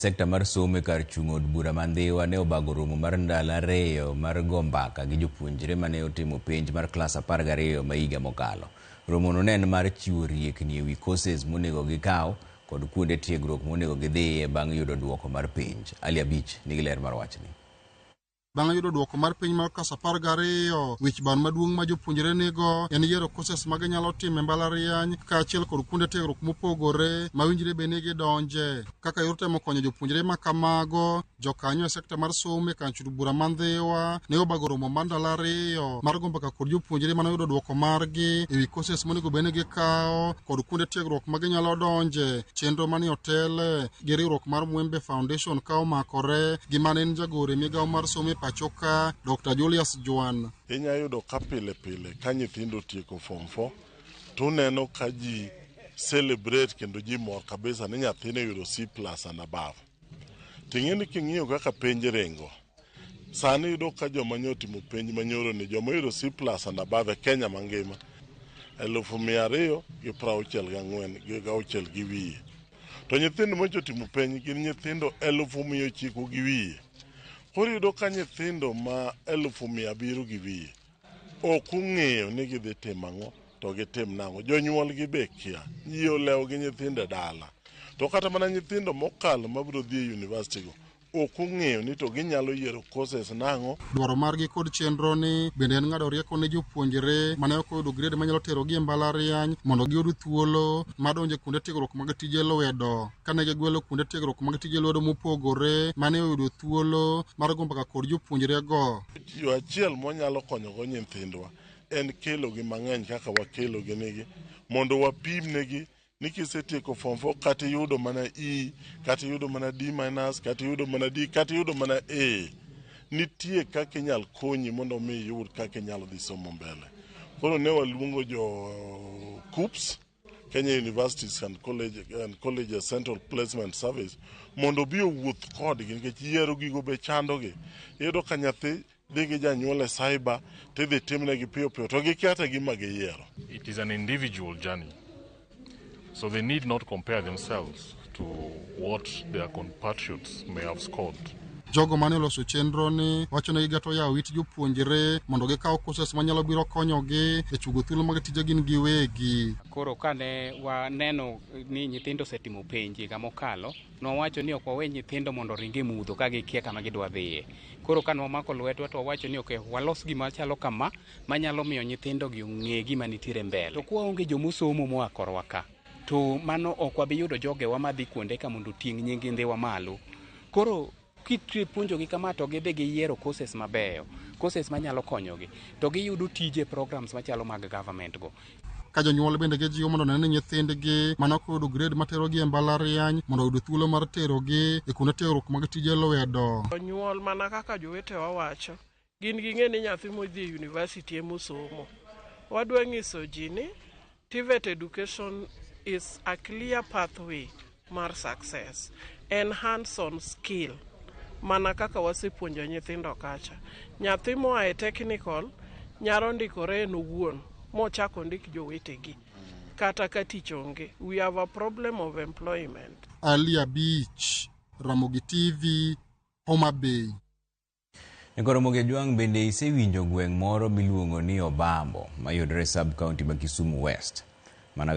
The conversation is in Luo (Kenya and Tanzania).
Sekta mar somo e kar chung' od bura ma Ndhiwa ne obago romo mar ndalo ariyo mar go mbaka gi jopuonjre mane otimo penj mar klas 12 ma higa mokalo. Romono ne en mar chiwo riekni ewi courses monego gikaw kod kuonde tiegruok monego gidhiye bang' yudo duoko mar penj. Ali Abich nigi ler mar wachni. Bang' yudo duoko mar penj mar klas 12, wich bar maduong' ma jopuonjre nigo en yiero courses ma ginyalo timo e mbalariany kaachiel kod kuonde tiegruok mopogore ma winjre bed ni gidonje. Kaka yor temo konyo jopuonjre ma kamago, jokanyo e sekta mar somo e kar bura ma Ndhiwa ne obago romo mar ndalo ariyo mar go mbaka kod jopuonjre mane oyudo duoko margi ewi courses monego bed ni gikawo kod kuonde tiegruok ma ginyalo donje. Chenro mane otele gi riwruok mar Mwembe Foundation ka omakore gi mane en jagoro e migawo mar somo e pacho ka Dr. Julius Jwan. Inya yudo ka pile pile ka nyithindo otieko form 4 to uneno ka ji celebrate kendo ji mor kabisa ni nyathini oyudo C plus and above. Ting'e ni king'iyo kaka penj ringo, sani iyudo ka joma nyo otimo penj manyoro ni joma oyudo C plus and above e Kenya mangima 264 gi auchiel gi wiye. To nyithindo manyocha otimo penj gin nyithindo 900 gi wiye. Koro iyudo ka nyithindo ma 700 gi wiye ok ong'eyo ni gidhi timo ang'o to gitim nang'o. Jonyuolgi be kia. Ji olewo gi nyithindo e dala. To kata mana nyithindo mokalo mabiro dhi e university go ok ong'eyo ni to ginyalo yiero courses nang'o. Dwaro margi kod chenro ni bende en ng'ado rieko ne jopuonjre mane ok oyudo grade manyalo terogi e mbalariany mondo giyud thuolo mar donjo e kuonde tiegruok mag tije lwedo. Kane gigwelo kuonde tiegruok mag tije lwedo mopogore mane oyudo thuolo mar go mbaka kod jopuonjre go. Yo achiel mwanyalo konyogo nyithindwa en kelogi mang'eny kaka wakelogi nigi mondo wapimnegi ni kisetieko form 4 kata iyudo mana E, kata iyudo mana D minus, kata iyudo mana D, kata iyudo mana A, nitie kaka inyal konyi mondo mi iyud kaka inyalo dhi somo mbele. Koro ne waluongo jo KUCCPS, Kenya Universities and College and Colleges Central Placement Service mondo obi owuoth kodgi nikech yiero gigo be chandogi. Iyudo ka nyathi dhi gi janyuol e cyber tidhi timnegi piyo piyo to gikia ta gima giyiero. It is an individual journey. So they need not compare themselves to what their compatriots may have scored. Jogo mane oloso chenro ni wacho ni gigeto yawo it jopuonjre mondo gikaw courses manyalo biro konyogi e chugo thuolo mag tije gin giwegi. Koro kane waneno ni nyithindo osetimo penj higa mokalo, nwawacho ni ok wawe nyithindo mondo oring e mudho ka gikia kama gidwa dhiye. Koro ka nwamako lwetwa to wawacho ni ok walos gima chalo kama manyalo miyo nyithindo gi ong'e gima nitiere mbele. To kwaonge jomosomo moa korwa ka, to mano ok wabi yudo jogewa madhi kuonde ka mondo oting' nying Ndhiwa malo. Koro kipuonjogi kama to gidhi giyiero courses mabeyo, courses manyalo konyogi, to giyudo tije programs machalo mag government go. Ka jonyuol bende gijiwo mondo one ni nyithindgi mane ok oyudo grade materogi e mbalariany mondo oyud thuolo mar terogi e kuonde tiegruok mag tije lwedo. Jonyuol mana kaka jowetewa wacho, gin ging'e ni nyathi modhi e university emosomo. Wadwa nyiso ji ni TVET education is a clear pathway mar success. En hands-on skill mana kaka wasepuonjo nyithindo kacha. Nyathi moa e technical nyalo ndikore en owuon mochak ondik jowetegi kata ka tich onge. We have a problem of employment. Ali Abich, Ramogi TV, Homa Bay. Nyakoro Ojwang' bende isewinjo gweng' moro miluongo ni Obambo mayudore sub county ma Kisumu West. Mana